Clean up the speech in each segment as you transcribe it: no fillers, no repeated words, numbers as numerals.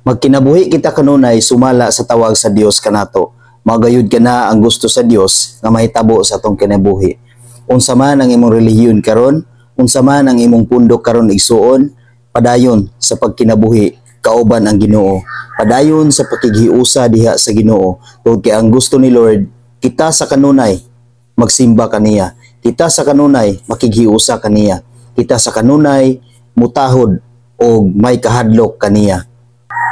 Magkinabuhi kita kanunay sumala sa tawag sa Dios kanato. Mao gayud kana ang gusto sa Dios nga mahitabo sa atong kinabuhi. Unsa man ang imong relihiyon karon, unsa man ang imong pundok karon, igsuon, padayon sa pagkinabuhi kauban ang Ginoo. Padayon sa pakighiusa diha sa Ginoo. Tungod kay ang gusto ni Lord, kita sa kanunay magsimba kaniya. Kita sa kanunay makighiusa kaniya. Kita sa kanunay mutahod og may kahadlok kaniya.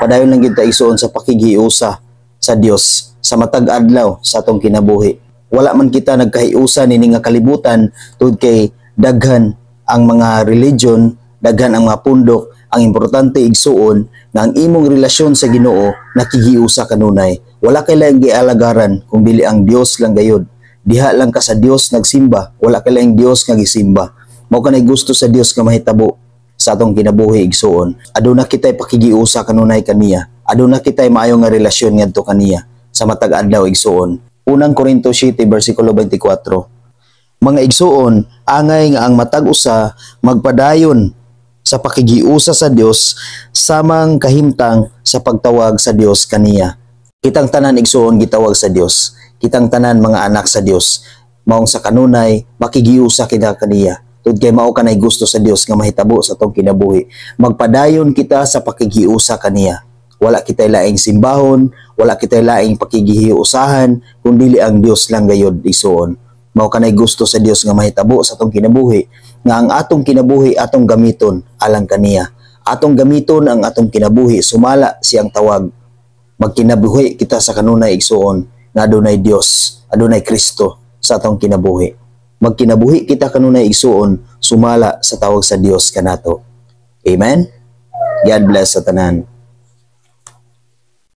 Padayon lang kita, igsuon, sa pakighiusa sa Dios sa matag adlaw sa atong kinabuhi. Wala man kita nagkahiusa nini nga kalibutan tungod kay daghan ang mga religion, daghan ang mga pundok. Ang importante, igsuon, nga ang imong relasyon sa Ginoo nakighiusa kanunay. Wala kay laing gialagaran kung dili ang Dios lang gayud. Diha lang ka sa Dios nagsimba, wala kay laing Dios nga gisimba. Mao kanay gusto sa Dios nga mahitabo sa atong kinabuhi, igsuon. Aduna kitay pakighiusa kanunay kaniya. Aduna kitay maayo nga relasyon ngadto kaniya sa matag adlaw, igsuon. Unang Korinto 7 versikulo 24. Mga igsuon, angay nga ang matag usa magpadayon sa pakighiusa sa Dios samang kahimtang sa pagtawag sa Dios kaniya. Kitang tanan, igsuon, gitawag sa Dios. Kitang tanan mga anak sa Dios. Maong sa kanunay makighiusa kita kaniya. Tungod kay mao kanay gusto sa Dios nga mahitabo sa atong kinabuhi. Magpadayon kita sa pakighiusa kaniya. Wala kitay laing simbahon, wala kitay laing pakighiusahan, kun dili ang Dios lang gayud, igsuon. Mao kanay gusto sa Dios nga mahitabo sa atong kinabuhi, nga ang atong kinabuhi atong gamiton alang kaniya. Atong gamiton ang atong kinabuhi sumala siyang tawag. Magkinabuhi kita sa kanunay, igsuon, nga adunay Dios, adunay Kristo sa atong kinabuhi. Magkinabuhi kita kanunay, igsuon, sumala sa tawag sa Dios kanato. Amen. God bless sa tanan.